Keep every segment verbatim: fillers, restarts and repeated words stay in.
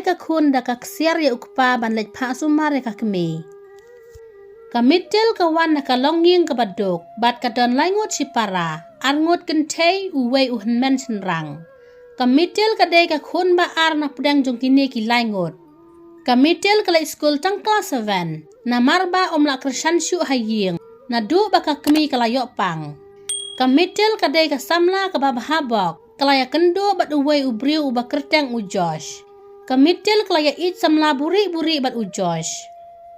ka khun da ka ksiar ïa u kpa ban leit phah sumar ïa ka kmie. Ka Mitel ka wan na ka longïing kaba duk, bad ka don lai ngut shipara, ar ngut kynthei, uwei u hynmen shynrang. Ka Mitel ka dei ka khun ba ar na pdeng jong kine ki lai ngut. Ka Mitel ka leit skul tang klas seven, namar ba ym lah kyrshan shuh ha ïing, naduh ba ka kmie ka la ïoh pang. Ka Mitel ka dei ka samla kaba bha bok, ka la ïakynduh bad uwei u briew uba kyrteng u Josh. Ka Mitel ka la ïa ïeit samla buri-buri bad u Josh.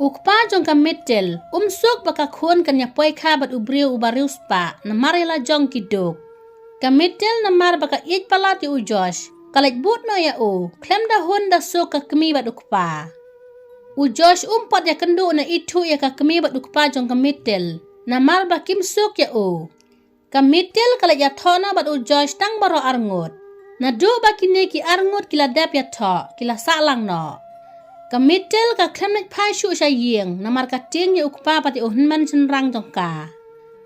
U kpa jong ka Mitel, um suk ba ka khun kan ïa poi kha bad u briew uba riewspah, namar ïa la jong ki duk. Ka Mitel namar ba ka ïeit palat ïa u Josh, ka leit bud noh ïa u, khlem da hun da suk ka kmie bad u kpa. U Josh um pat ïakynduh na ithuh ïa ka kmie bad u kpa jong ka Mitel, namar ba kim suk ïa u. Ka Mitel ka leit ïathoh noh bad u Josh tang baroh ar ngut. Naduh ba kine ki ar ngut ki la dep ïathoh, ki la sah lang noh. Ka Mitel ka khlem leit phai shuh sha ïing, namar ka tieng ïa u kpa bad ïa u hynmen shynrang jong ka.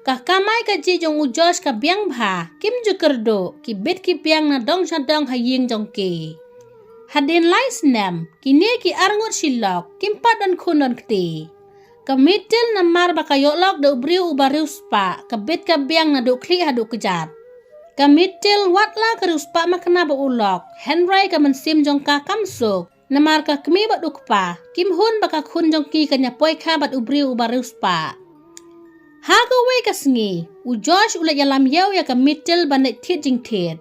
Ka kamai kajih jong u Josh ka biang bha, kim ju kyrduh, ki bit ki biang na dong sha dong ha ïing jong ki. Hadien lai snem, kine ki ar ngut shilok, kim pat don khun don kti. Ka Mitel namar ba ka ïoh lok da u briew uba riewspah, ka bit ka biang naduh khlieh haduh kjat. Ka Mitel wat la ka riewspah makna bad u lok, hynrei ka mynsiem jong ka kam suk, namar ka kmie bad u kpa, kim hun ba ka khun jong ki kan ïa poi kha bad u briew uba riewspah. Ha kawei ka sngi, u Josh u leit ïalam ïew ïa ka Mitel ban leit thied jingthied.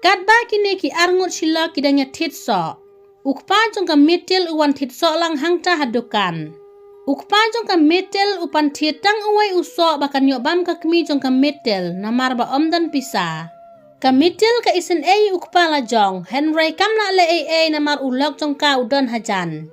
Katba kine ki ar ngut shilok ki dang ïa thied soh, u kpa jong ka Mitel u wan thied soh lang hangta ha dukan. U kpa jong ka Mitel u pynthied tang uwei u soh ba kan ïoh bam ka kmie jong ka Mitel namar ba ym don pisa. Ka Mitel ka isynei ïa u kpa la jong, hynrei kam lah leh ei ei namar u lok jong ka u don hajan.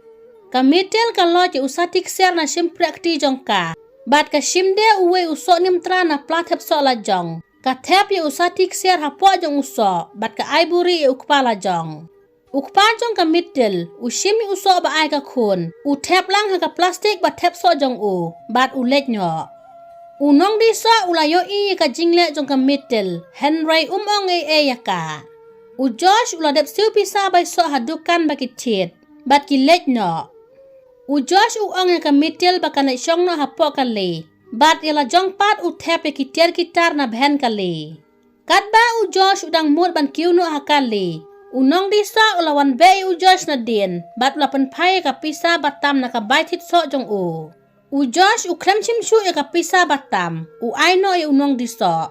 Ka Mitel ka loit ïa u sati ksiar na shympriahkti jong ka, bad ka shim de uwei u soh niamtra na pla thep soh la jong. Ka thep ïa u sati ksiar hapoh jong u soh, bad ka ai buhrieh ïa u kpa la jong. U kpa jong ka Mitel, u shim ïa u soh ba ai ka khun, u thep lang ha ka plastik ba thep soh jong u, bad u leit noh. U nongdie soh u la ïohi ïa ka jingleh jong ka Mitel, hynrei um ong ei ei ïa ka. U Josh u la dep siew pisa bai soh ha dukan ba ki thied, bad ki leit noh. U Josh u ong ïa ka Mitel ba kan leit shong noh hapoh kali, bad ïa la jong pat u thep ïa ki tiar ki tar na bynta kali. Katba u Josh u dang mut ban kiew noh ha kali, u nongdie soh u la wan beh ïa u Josh nadien, bad u la pynphai ïa ka pisa ba tam na ka bai thied soh jong u. U Josh u khlem shim shuh ïa ka pisa ba tam, u ai noh ïa u nongdie soh.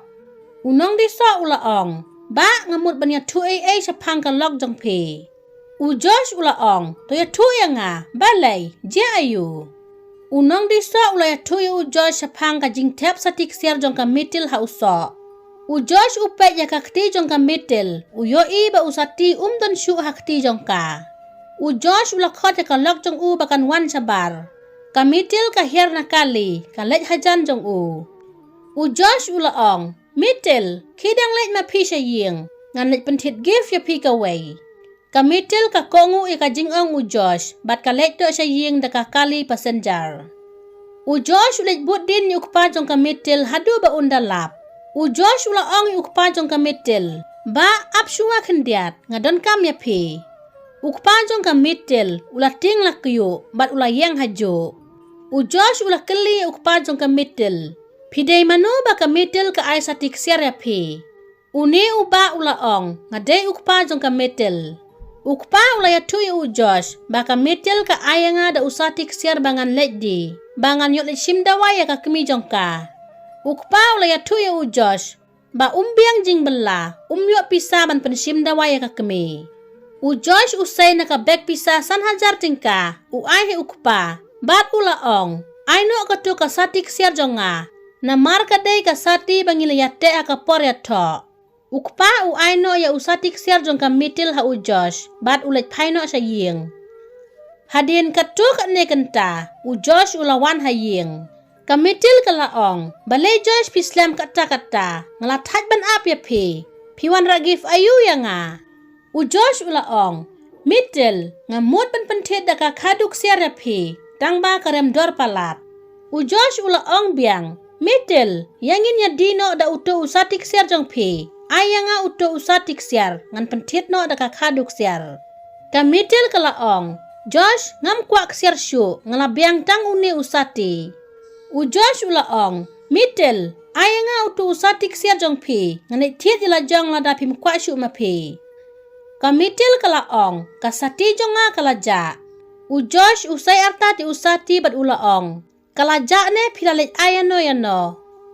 U nongdie soh u la ong, "Bah, nga mut ban ïathuh ei ei shaphang ka lok jong phi." U Josh u la ong, "To ïathuh ïa nga, balei, jia aïu?" U nongdie soh u la ïathuh ïa u Josh shaphang ka jingthep sati ksiar jong ka Mitel ha u soh. U Josh u peit ïa ka kti jong ka Mitel, u ïohi ba u sati um don shuh ha kti jong ka. U Josh u la khot ïa ka lok jong u ba kan wan shabar. Ka Mitel ka hiar na kali, ka leit hajan jong u. U Josh u la ong, "Mitel, khie dang leit ma phi sha ïing, ngan leit pynthied gift ïa phi kawei." Ka Mitel ka kohnguh ïa ka jingong u Josh, bad ka leit noh sha ïing da ka kali passenger. U Josh u leit bud dien ïa u kpa jong ka Mitel haduh ba un da lap. U Josh u la ong ïa u kpa jong ka Mitel, "Bah, ap shuwa khyndiat, nga donkam ïa phi." U kpa jong ka Mitel u la tieng la kyiuh, bad u la ïeng hajuh. U Josh u la kylli ïa u kpa jong ka Mitel, "Phi dei mano ba ka Mitel ka ai sati ksiar ïa phi?" Une u bah u la ong, "Nga dei u kpa jong ka Mitel." U kpa u la ïathuh ïa u Josh, ba ka Mitel ka ai ïa nga da u sati ksiar ba ngan leit die, ba ngan ïoh leit shim dawai ïa ka kmie jong ka. U kpa u la ïathuh ïa u Josh, ba um biang jingbylla, um ïoh pisa ban pynshim dawai ïa ka kmie. U Josh u sei na ka bek pisa san hajar tyngka, u ai ha u kpa, bad u la ong, "Ai noh kato ka sati ksiar jong nga, namar ka dei ka sati ba ngi la ïateh ha ka por ïathoh." U kpa u ai noh ïa u sati ksiar jong ka Mitel ha u Josh, bad u leit phai noh sha ïing. Hadien katto katne kynta, u Josh u la wan ha ïing. Ka Mitel ka la ong, "Balei Josh phi slem katta katta, nga la thait ban ap ïa phi, phi wanrah gift aïu ïa nga?" U Josh u la ong, "Mitel, nga mut ban pynthied da ka khadduh ksiar ïa phi, tang ba ka rem dor palat." U Josh u la ong biang, "Mitel, ïa ngin ïa die noh da uto u sati ksiar jong phi, ai ïa nga uto u sati ksiar, ngan pynthied noh da ka khadduh ksiar." Ka Mitel ka la ong, Josh, ngam kwah ksiar shuh, nga la biang tang une u sati. U Josh u la ong, Mitel, ai ïa nga utu u sati ksiar jong phi, ngan leit thied ïa la jong lada phim kwah shuh ma phi. Ka Mitel ka la ong, ka sati jong nga ka la jah. U Josh u sei artat ïa u sati bad u la ong, ka la jah ne phi la leit ai ïano ïano.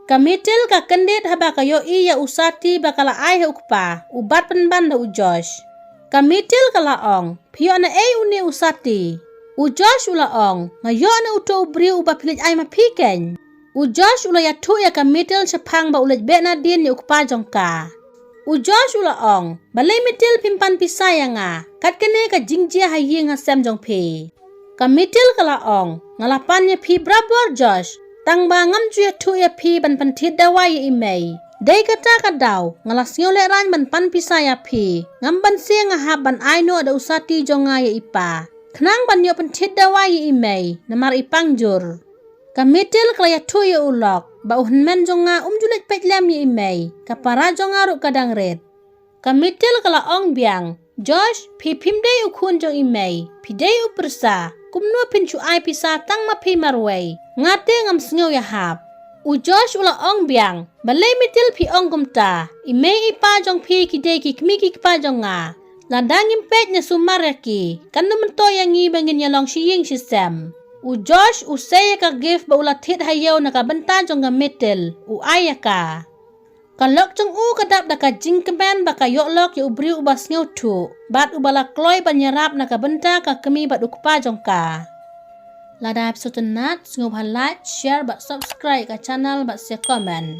Ka Mitel ka kyndit haba ka ïohi ïa u sati ba ka la ai ha u kpa, u bat pynban da u Josh. Ka Mitel ka la ong, phi ïoh na ei une u sati? U Josh u la ong, nga ïoh na uto u briew uba phi leit ai ma phi keiñ. U Josh u la ïathuh ïa ka Mitel shaphang ba u leit beh nadien ïa u kpa jong ka. U Josh u la ong, balei Mitel phim pan pisa ïa nga, kat kane ka jingjia ha ïing ha sem jong phi. Ka Mitel ka la ong, nga la pan ïa phi barabor Josh, tang ba ngam ju ïathuh ïa phi ban pynthied dawai ïa i mei. Dei kata ka daw, nga la sngew lehraiñ ban pan pisa ïa phi, ngam banse nga hap ban ai noh da u sati jong nga ïa i pa. Khnang ban ïoh pynthied dawai ïa i mei, namar i pang jur. Ka Mitel ka la ïathuh ïa u lok, ba u hynmen jong nga um ju leit peit lem ïa i mei, ka para jong nga ruh ka dang rit. Ka Mitel ka la ong biang, Josh, phi phim dei u khun jong i mei, phi dei u pyrsa, kumno phin shu ai pisa tang ma phi marwei, nga te ngam sngew ïahap. U Josh u la ong biang, balei Mitel phi ong kumta, i mei i pa jong phi ki dei ki kmie ki kpa jong nga. Lada ngim peit ne sumar ïa ki, kan ym myntoi ïa ngi ba ngin ïalong shi ïing shi sem. U Josh u sei ïa ka gift ba u la thied ha ïew na ka bynta jong ka Mitel, u ai ïa ka. Ka lok jong u ka dap da ka jingkmen ba ka ïoh lok ïa u briew uba sngewthuh, bad uba la kloi ban ïarap na ka bynta ka kmie bad u kpa jong ka. Lada phi sngewtynnat, sngewbha like, share bad subscribe ka channel bad sa comment.